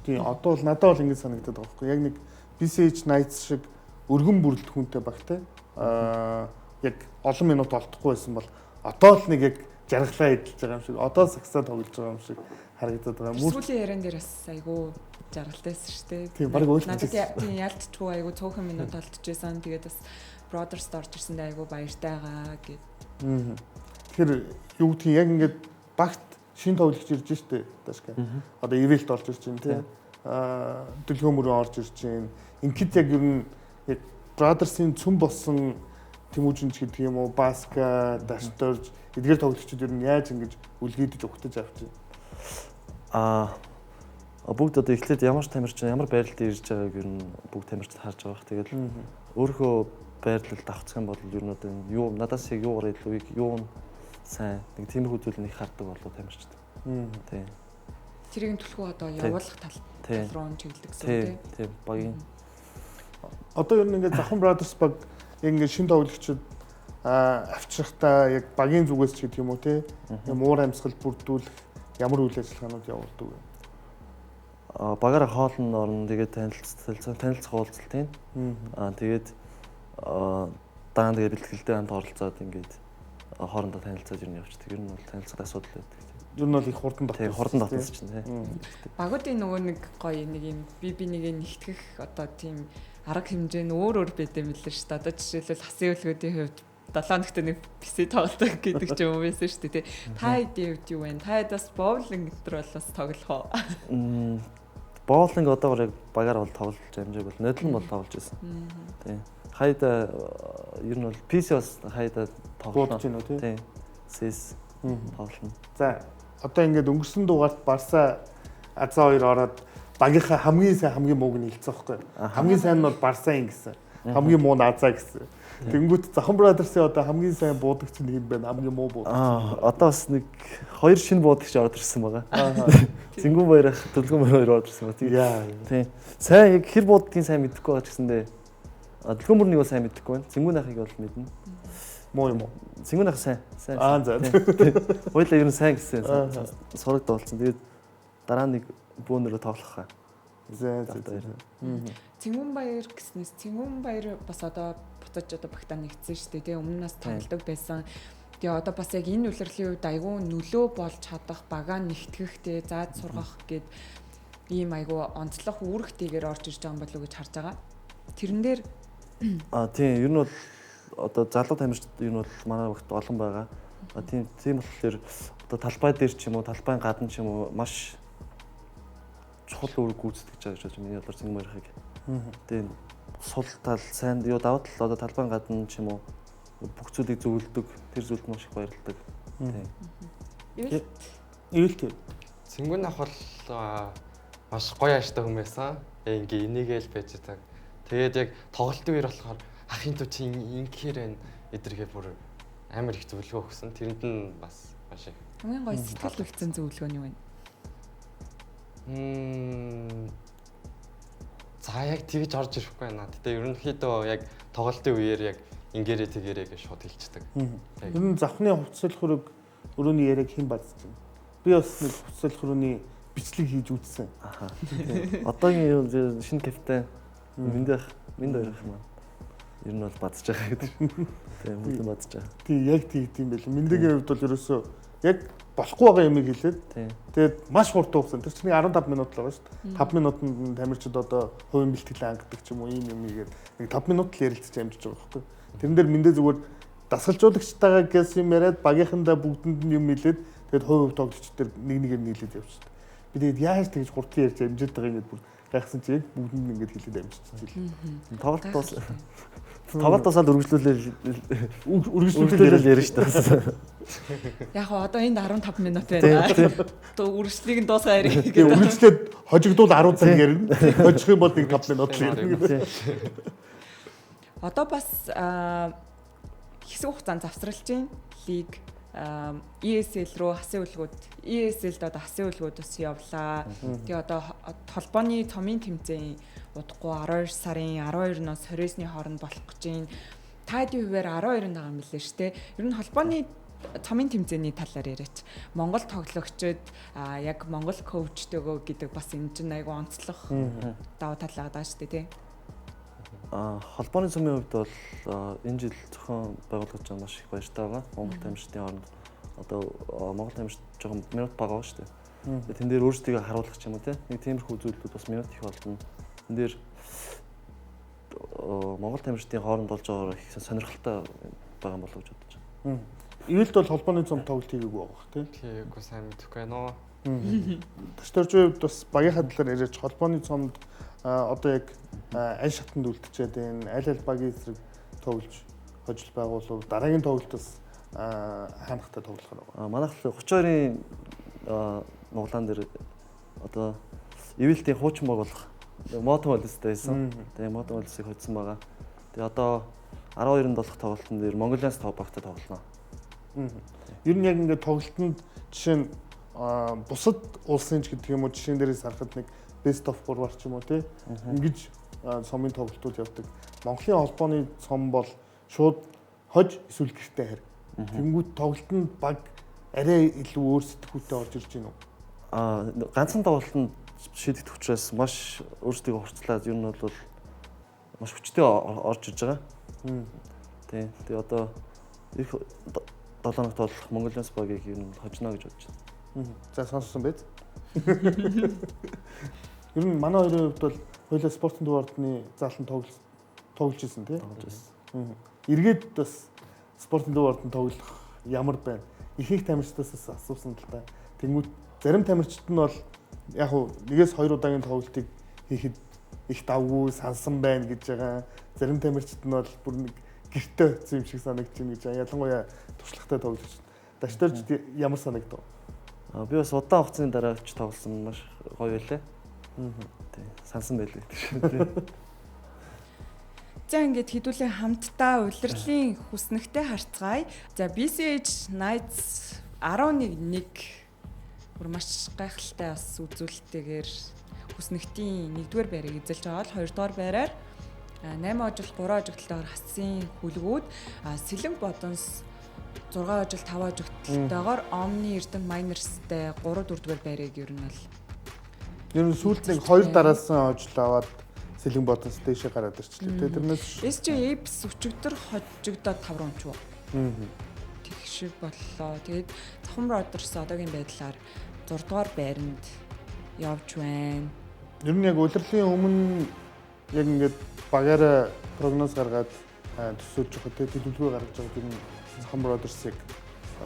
B: Тийм, одоо бол надад бол ингэж санагдаад байгаа байхгүй. Яг нэг BCH Knights шиг өргөн бүрэлдэхүүнтэй багтай. Яг олон минут олдохгүй байсан бол одоо л нэг яг жаргалаа эдэлж байгаа юм шиг, одоо сагсаа тоглож байгаа юм шиг харагдаад байгаа.
A: Сүүлийн яриан дээр бас айгүй жаргалтай байсан шүү дээ.
B: Тийм, баг
A: ойлгож. Тийм, ялцчгүй айгүй цөөхөн минут олдчихсан. Тэгээд бас Brothers-д орж ирсэндээ айгүй баяртайгаа гэд.
B: Тэгэхээр юу гэдгийг яг ингээд багт шин тоглогч ирж штэ Дашка. Одоо Ивэлт орж ирж байна тий. Дөлгөө мөрөө орж ирж байна. Ингээд яг ер нь яг Brothers-ийн цөм болсон Тэмүүжинч гэдэг юм уу, Баска, Дашторж эдгээр тоглогчид ер нь яаж ингэж үлгийдэж угтаж авч
C: байна? Бүгд одоо эхлээд ямар тамирчин ямар байралд ирж байгааг ер нь бүгд тамирчид харж байгаа бах. Тэгэл өөрийнхөө байрлалд авцах юм бол ер нь одоо юу надаас яг юугаар илүү юу нь сайн нэг тиймэрхүү зүйл нэг хардаг болоо тамирчид. Тийм.
A: Тэрийг нь түлхүү одоо явуулах тал руу чиглэдэг гэсэн
C: үү? Тийм, багийн.
B: Одоо ер нь ингээд Завхан Brothers баг яг ингээд шин тоглогчид авчрахтаа яг багийн зүгээс ч гэдэг юм уу те муур амьсгал бүрдүүлэх ямар үйл ажиллагаанууд явуулдаг вэ?
C: Багаараа хоолнд орно, тэгээд танилцах уулзалт тийм. Тэгээд даан тэгээд бэлтгэлдээ хамт оролцоод ингээд хоорондоо танилцаад ер нь явчихдаг. Ер нь бол танилцах асуудал байдаг.
B: Ер нь бол их хурдан
C: дотсон. Тийм, хурдан дотсон чинь тийм.
A: Багуудын нөгөө нэг гоё нэг юм би нэгээ нэгтгэх одоо тийм арга хэмжээ нь өөр өөр байд юм лээ шүү дээ. Одоо жишээлбэл хасын өлгүүдийн хувьд 7 хоногт нэг PC тоглодог гэдэг ч юм уу байсан шүү дээ. Та хэдийн хувьд юу вэ? Та хэд бас боулинг энэ төр бол бас тоглох уу?
C: Боулинг одоогор яг багаар бол тоглож амжааг бол нодлон бол тоглож байсан. Тийм. Хайда ер нь бол PC бас хайда
B: тоглож байна уу
C: тийм. CS тоглоно.
B: За одоо ингээд өнгөрсөн дугаарт Барса Азаа хоёр ороод багийнхаа хамгийн сайн хамгийн мууг нь хэлсэн байхгүй. Хамгийн сайн нь бол Барса юм гэсэн. Хамгийн муу нь Азаа гэсэн. Тэнгүүт Завхан Brothers-ийн одоо хамгийн сайн буудагч нь хэн бэ? Хамгийн муу буудагч.
C: Одоо бас нэг хоёр шинэ буудагч орж ирсэн байгаа. Зингүүн баяр ах, Дөлгөн баяр хоёр орж ирсэн байна. Тийм. Сайн яг хэр бууддгийг сайн мэдэхгүй байгаа ч гэсэндээ Дөлгөн мөрнийг бол сайн мэдэхгүй байна. Зингүүн ахыг бол мэднэ.
B: Муу юм уу?
C: Зингүүн ах сайн.
B: Сайн. За.
C: Хоёлаа ер нь сайн гэсэн. Сурагд болсон. Тэгээд дараа нэг бөөнөрөө тоглох хаа.
B: За.
A: Цэнгүүн баяр гэснээс Цэнгүүн баяр бас одоо буцаж одоо багтаа нэгдсэн шүү дээ. Тэгээ өмнө нас тоглодог байсан. Тэгээ одоо бас яг энэ улирлын үед айгүй нөлөө болж чадах, багаа нэгтгэх, тэгээ зааж сургах гэд ийм айгүй онцлог үүрэгтэйгээр орж ирж байгаа юм болов уу гэж харж байгаа. Тэрэн дээр
C: тийм ер нь бол одоо залуу тамирчид ер нь бол манай багт олон байгаа. Тийм болохоор одоо талбай дээр ч юм уу, талбайн гадна ч юм уу маш чухал үүрэг гүйцэтгэж байгаа гэж бодож миний бодлоор Цэнгүүн баярхыг. Тийм сул тал сайн юу давуу тал одоо талбайн гадна ч юм уу бүх зүйлийг зөвлөдөг, тэр зүйлд маш их баярлалдаг.
B: Тийм. Ивэлт.
D: Цэнгүүн ах бол маш гоё ааштай хүн байсан. Ингээ энийгээл байж байгаа. Тэгээд яг тоглолтын үеэр болохоор ахын төв чи ингээр байна эдэргээ бүр амар их зөвлөгөө өгсөн. Тэрэнд нь бас маш их.
A: Хамгийн гоё сэтгэл үлдсэн зөвлөгөө нь юу вэ?
D: За яг тэгж орж ирэхгүй байна. Гэтэ ерөнхийдөө яг тоглолтын үеэр яг ингээрээ тэгэрээ гэж шууд хэлчихдэг.
B: Ер нь Завхны хувцас хөрөг өрөөний яриаг хэн базж байна? Би бас нэг хувцас хөрөөний бичлэг хийж үзсэн.
C: Аха. Одоогийн шинэ капитан Мэндэх Мэнд хоёрох маань ер нь бол базж байгаа гэдэг. Тийм бүгд базж байгаа.
B: Тийм яг тийм байл. Мэндэгийн хувьд бол ерөөсөө яг болохгүй байгаа юмыг хэлээд тэгээд маш хурдан хугацаанд тэр чинь 15 минут л байгаа шүү дээ. 5 минутанд тамирчид одоо хувийн бэлтгэлээ хангадаг ч юм уу ийм юм ийгээд нэг 5 минут л ярилцаж амжиж байгаа байхгүй. Тэрэн дээр Мэндэ зүгээр дасгалжуулагчтайгаа гэсэн юм яриад багийнхандаа бүгдэнд нь юм хэлээд тэгээд хувь тоглогч дээр нэг нэгээр нийлээд явчихдаг. Би тэгээд яаж тэгж хурдан ярьж амжиж байгаа юм гээд бүр гайхсан чи яг бүгдэнд нь ингэж хэлээд амжчихжээ.
C: Тоглолт дуусаад үргэлжлүүлээл ярина шүү дээ.
A: Яг хоо одоо энд 15 минут байна. Үргэлжлэлийг нь дуусгаа ярих
B: гэдэг. Үргэлжлээд хожигдвол 10 цаг ярина. Хожих юм бол нэг 5 минут л ярина.
A: Одоо бас хэсэг хугацаанд завсралж байна. Лиг ESL рүү хасын үлгүүд, ESL-д одоо хасын үлгүүд бас явлаа. Тэгээ одоо холбооны цомын тэмцээн удахгүй 12 сарын 12-ноос 29-ны хооронд болох гэж байна. Та хэдийн хувиар 12-нд байгаа юм билээ шүү дээ. Ер нь холбооны цомын тэмцээний талаар яриач. Монгол тоглогчид яг Монгол коучтэйгөө гэдэг бас энэ чинь айгу онцлог давуу тал байгаа шүү дээ, тий.
C: Холбооны цомын хувьд бол энэ жил зохион байгуулагдаж байгаа маш их баяртай байгаа. Монгол тамирчдын хооронд одоо Монгол тамирчид жоохон минут бага байгаа шүү дээ. Тэн дээр өөрсдийгөө харуулах ч юм уу, тий. Нэг тиймэрхүү зүйлүүд бас минут их болно. Тэн дээр Монгол тамирчдын хооронд болж байгаагаар их сонирхолтой байгаа юм болов уу гэж бодож
B: байна. Ивэлд бол холбооны цом тоглолт хийгээгүй байгаа бох, тий.
D: Хийгээгүй, сайн мэдэхгүй байна уу.
B: Ташторжийн хувьд бас багийнхаа талаар яриач, холбооны цомд одоо яг аль шатанд үлдчихэд энэ аль аль багийн эсрэг тоглож хожил байгуулав. Дараагийн тоглолт бас хаанахтай тоглох нь
C: байгаа. Манайх 32-ын нуглаан дээр одоо Ивэлтийн хуучин баг болох Мотон Олстэй байсан. Тэгээ Мотон Олсыг хоцсон байгаа. Тэгээ одоо 12-нд болох тоглолтын дээр Монголиас 5 багтай тоглоно.
B: Ер нь яг ингээд тоглолтод жишээ нь бусад улсын ч гэдэг юм уу, жишээн дээрээс харахад нэг best of 3-аар ч юм уу, тий. Ингэж сомын тоглолтууд явдаг. Монголын холбооны сом бол шууд хож эсвэл гэртээ харь. Тэнгүүд тоглолтод баг арай илүү өөр сэтгүүтэй орж ирж байна уу?
C: Ганцхан тоглолтод шийдэгдэх учраас маш өөрсдийгөө хурцлаад ер нь бол маш хүчтэй орж иж байгаа. Тий. Тэгээ одоо их 7 хоногт болох Монголиас багийг ер нь хожино гэж бодож
B: байна. За сонссон биз? Ер нь манай хоёрын хувьд бол хоёулаа спортын төв ордны заалан тоглож ирсэн, тий?
C: Тоглож ирсэн.
B: Эргээд бас спортын төв ордон тоглох ямар байна? Ихэнх тамирчдаас асуусан л та. Тэнгүүд зарим тамирчид нь бол яг хуу нэгээс хоёр удаагийн тоглолтыг хийхэд их давгүй сансан байна гэж байгаа. Зарим тамирчид нь бол бүр нэг гэртээ очсон юм шиг санагдаж байна гэж. Ялангуяа туршлагатай тоглогч. Дашторж ямар санагдав?
C: Би бас удаан хугацааны дараа очиж тоглосон, маш гоё байлаа. Тий, сансан байлээ гэдэг шиг.
A: За ингээд хэдүүлээ хамтдаа улирлын хүснэгтэй харцгаая. За BCH Knights 11-1 бүр маш гайхалтай бас үзүүлэлттэйгээр хүснэгтийн 1-р байрыг эзэлж байгаа л 2-р байраар 8 хожил 3 хожигдолтойгоор хасын хүлгүүд, Сэлэнг Бодонс 6 хожил 5 хожигдолтойгоор Omni Эрдэнэ Miners-тэй 3 4-р байрыг ер нь бол
B: ер нь сүүлд нэг 2 дараалсан хожил аваад Сэлэнг Бодонс дээшээ гараад ирчлээ. Тэрнээс
A: SJ Apes өчигдөр хожигдоод 5 руу унчив. Тэг шиг боллоо. Тэгээд Завхан Brothers одоогийн байдлаар 6 дугаар байранд явж байна.
B: Ер нь яг улирлын өмнө яг ингээд багаараа прогноз гаргаад төсөөлж байгаа, төлөвлөгөө гаргаж байгаа юм Завхан Brothers-ыг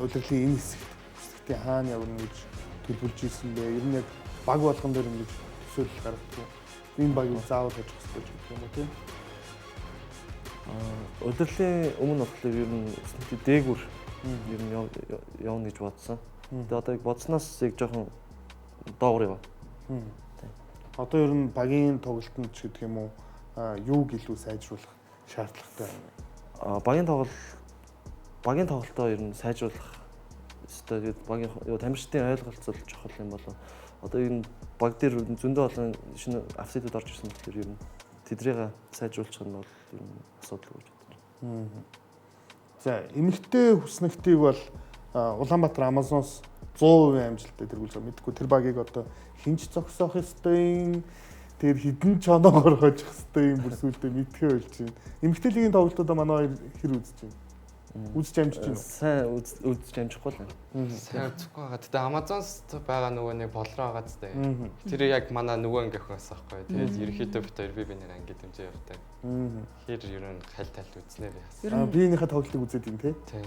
B: улирлын энэ хэсэгт хүснэгтийн хаана явна гэж төлөвлөж ирсэн бэ? Ер нь яг баг болгон дээр ингэж төсөөлөл гаргадаг. Энэ багийг заавал хожих ёстой ч гэх юм уу, тийм.
C: Улирлын өмнө болохоор ер нь хүснэгтийн дээгүүр ер нь явна гэж бодсон. Тэгээ одоо яг бодсноос яг жоохон доогуур яваа.
B: Одоо ер нь багийн тоглолтод ч гэх юм уу, юуг илүү сайжруулах шаардлагатай байна?
C: Багийн тоглолтоо ер нь сайжруулах ёстой. Тэгээд багийн тамирчдын ойлголцол чухал юм болов. Одоо энэ баг дээр зөндөө олон шинэ атлетүүд орж ирсэн болохоор ер нь тэдрийг сайжруулах нь бол ер нь асуудалгүй гэж бодож
B: байна. За эмэгтэй хүснэгтийг бол Улаанбаатар Амазонс 100% амжилттай тэргүүлж байгаа. Мэдгүй тэр багийг одоо хинч зогсоох ёстой юм. Тэгээд хідэн чоноогоор хожих ёстой юм бүр сүултээ мэдхээ болж байна. Эмэгтэй лигийн тоглолтуудаа манай хоёр хэр үзэж байна? Үзэж амжиж байна уу?
C: Сайн үзэж амжихгүй л байна.
D: Сайн үзэхгүй байгаа. Гэтэ Амазонс байгаа нөгөө нэг болроо байгаа зү. Тэр яг манай нөгөө анги охин байхгүй. Тэгээд ерөнхийдөө бит хоёр би биний анги дэмжээ явтай. Тэр ер нь хал талд үзнэ би
B: бас. Биенийхээ тоглолтыг үзээд юм тий.
D: Тий.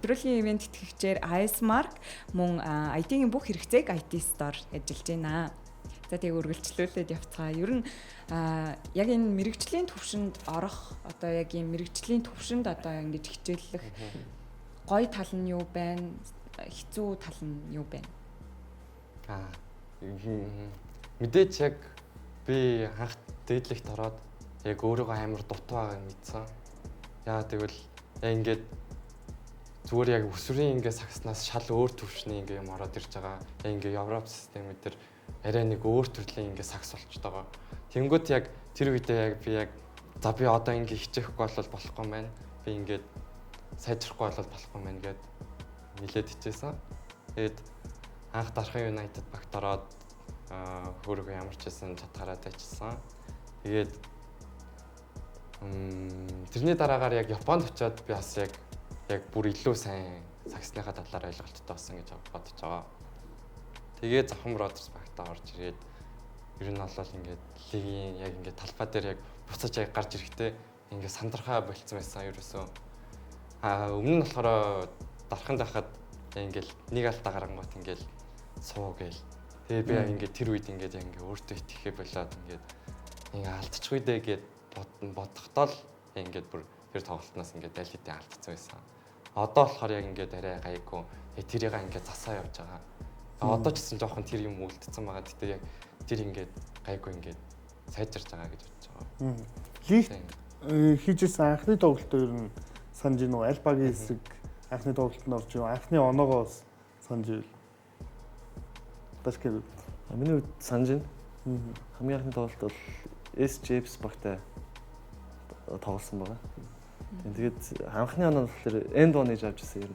A: Төрөлийн ивент тэтгэгчээр Icemark мөн IT-ийн бүх хэрэгцээг IT Store ажиллаж байна. За тэгээ үргэлжлүүлээд явцгаа. Ер нь яг энэ мэрэгжлийн төвшөнд орох, одоо яг ийм мэрэгжлийн төвшөнд одоо ингэж хичээллэх гоё тал нь юу байна? Хэцүү тал нь юу байна?
D: Мэдээж яг би анх дээдлэгт ороод яг өөрийгөө амар дутуу байгааг мэдсэн. Яагаад гэвэл яг ингээд Зүгээр яг өсвөрийн ингээ сагснаас шал өөр төвшний ингээ юм ороод ирж байгаа. Яг ингээ Европ системүүд төр арай нэг өөр төрлийн ингээ сагс болчиход байгаа. Тэнгүүт яг тэр үедээ яг би яг за би одоо ингээ хичээхгүй бол болохгүй маань. Би ингээд сайжрахгүй бол болохгүй маань гэд нилээд хичээсэн. Тэгээд анх Дархан United багт ороод хөөргөө ямар ч байсан чадхаараа дайчилсан. Тэгээд тэрний дараагаар яг Японд очиод би бас яг бүр илүү сайн сагсныхаа талаар ойлголттой болсон гэж бодож байгаа. Тэгээд Завхан Brothers багтаа орж ирээд ер нь бол ингээд лигийн яг ингээд талбай дээр яг буцаж яг гарч ирэхдээ ингээд сандрахаа болцсон байсан ерөөсөө. Өмнө нь болохоор Дарханд байхад ингээд нэг алдаа гарангуут ингээд суу гээл. Тэгээ би яг ингээд тэр үед ингээд яг ингээд өөртөө итгэхээ болоод ингээд ингээд алдчихгүй дээ гэд бодохдоо л ингээд бүр тэр тоглолтноос ингээд аль хэдийн алдсан байсан. Одоо болохоор яг ингээд арай гайгүй тэрийг ингээд засаа явж байгаа. Одоо ч гэсэн жоохон тэр юм үлдсэн байгаа. Гэтэ яг тэр ингээд гайгүй ингээд сайжирч байгаа гэж бодож байгаа.
B: Лигт хийжсэн анхны тоглолтоо ер нь санаж гин үү? Аль багийн эсрэг анхны тоглолтод орж юу? Анхны оноогоо бас санаж ивэл. Дашкэр.
C: Миний хувьд санаж гин. Хамгийн анхны тоглолт бол SJFs багтай тоглосон байгаа. Тэгээд анхны оноо болохоор end one гэж авч ирсэн юм.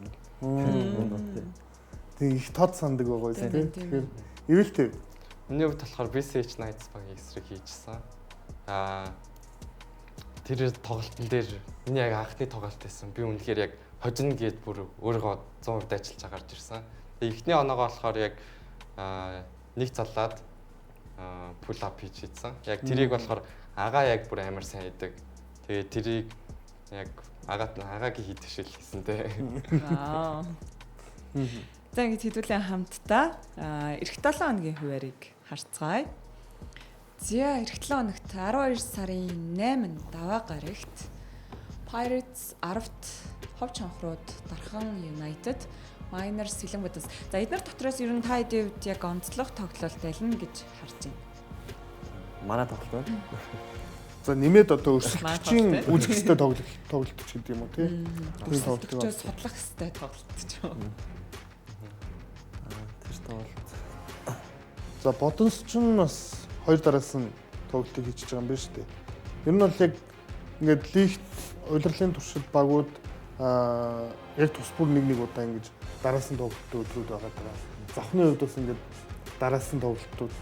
B: Тэг их тод сандаг байгаа юм тийм. Тэгэхээр ивэлтэй.
D: Миний хувьд болохоор BCH Knights багийн эсрэг хийжсэн. Тэр тоглолтын дээр миний яг анхны тоглолт байсан. Би үнэхээр яг хожино гээд бүр өөрийгөө 100% дайчилж гарч ирсэн. Тэгээ эхний оноогоо болохоор яг нэг залаад pull up хийж хийсэн. Яг тэрийг болохоор агаа яг бүр амар сайн хийдэг. Тэгээ тэрийг яг агагийн хийдэг шиг хийсэн те.
A: Аа. За ингэж хэдүүлэн хамтдаа эх 7 хоногийн хуваарийг харцгаая. За эх 7 хоногт 12 сарын 8-нд даваа гарагт Pirates 10-т Хов чонхрууд Дархан United, Miners Сэлэн Бодос. За эднэр дотроос ер нь та хэдийн хувьд яг онцлог тоглолт аль нь гэж харж байна?
C: Манай тоглолт байна.
B: За нэмээд одоо өрсөлдөгчийн үзэх ёстой тоглолт ч гэдэг юм уу тий?
A: Өрсөлдөгчөө судлах ёстой тоглолт ч юм.
C: Тэр тоглолт.
B: За Бодонс ч бас хоёр дараас нь тоглолтыг хийчихэж байгаа юм байна шүү дээ. Ер нь бол яг ингээд лигт улирлын туршид багууд яг тус бүр нэг нэг удаа ингэж дараасан тоглолттой өдрүүд байгаа даа. Завхны хувьд бас ингээд дараасан тоглолтууд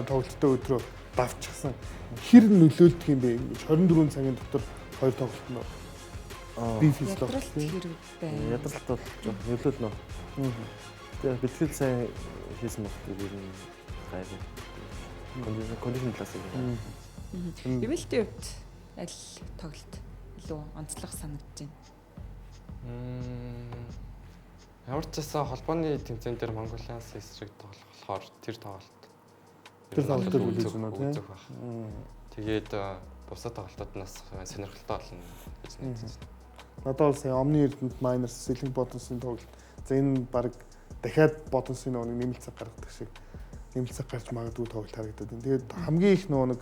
B: тоглолттой өдрөө давчихсан. Хэр нөлөөлдөг юм бэ? Ингэж 24 цагийн дотор хоёр тоглолт нь би физиолог
A: хэрэг байна.
C: Ядралт бол жоох нөлөөлнө. Тэгээ бэлтгэл сайн хийсэн багт ер нь гайгүй. Кондишн талаас нь.
A: Ивэлтийн хувьд аль тоглолт илүү онцлог санагдаж байна?
D: Ямар ч байсан холбооны тэмцээн дээр Монголиас эсрэг тоглох болохоор тэр тоглолт
B: тэр тоглолтыг хүлээж байна уу тийм.
D: Тэгээд бусад тоглолтууднаас сонирхолтой болно гэж найдаж байна.
B: Надад бол сая Omni Эрдэнэт Miners Сэлэнг Бодонсын тоглолт. За энэ баг дахиад Бодонсын нөгөө нэг нэмэлт цаг гаргадаг шиг нэмэлт цаг гарч магадгүй тоглолт харагдаад байна. Тэгээд хамгийн их нөгөө нэг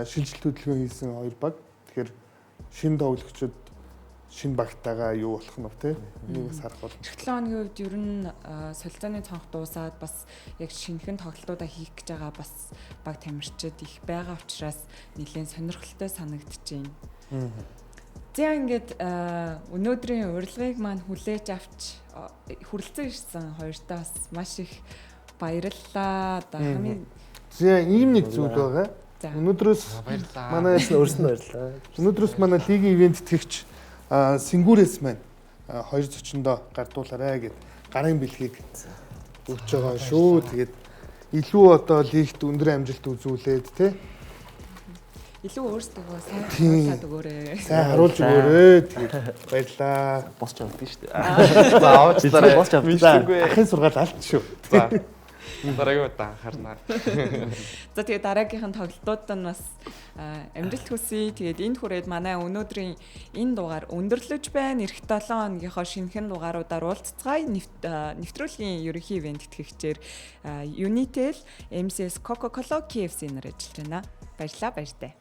B: шилжилт хөдөлгөөн хийсэн хоёр баг. Тэгэхээр шинэ тоглогчид шинэ багтайгаа юу болох нь вэ? Энийг бас харах болно.
A: Эх 7 хоногийн хувьд ер нь солилцооны цонх дуусаад бас яг шинэхэн тоглолтуудаа хийх гэж байгаа бас баг тамирчид их байгаа учраас нэлээд сонирхолтой санагдаж байна. За ингээд өнөөдрийн урилгыг маань хүлээж авч хүрэлцэн ирсэн хоёртаа бас маш их баярлалаа. Одоо хамгийн
B: За ийм нэг зүйл байгаа. Өнөөдрөөс
D: баярлалаа.
B: Манай
C: өөрсөнд баярлалаа.
B: Өнөөдрөөс манай лигийн ивент тэтгэгч Сэнгүүрээс маань хоёр зочиндоо гардуулаарай гэд гарын бэлгийг өгч байгаа шүү. Тэгээд илүү одоо лигт өндөр амжилт үзүүлээд те
A: илүү өөрсдөө сайн харуулад өгөөрэй.
B: Сайн харуулж өгөөрэй. Тэгээд баярлалаа.
C: Босч авдаг шүү дээ.
D: За авчлаарай.
C: Босч авдаг.
B: Ахын сургаал алт шүү.
D: За. Дараагийн удаа анхаарна.
A: За тэгээ дараагийнх нь тоглолтууд нь бас амжилт хүсье. Тэгээд энд хүрээд манай өнөөдрийн энэ дугаар өндөрлөж байна. Ирэх 7 хоногийнхоо шинэхэн дугааруудаар уулзцгаая. Нэвтрүүлгийн ерөнхий ивент тэтгэгчээр Unitel, MCS, Coca-Cola, KFC нар ажиллаж байна. Баярлалаа, баяртай.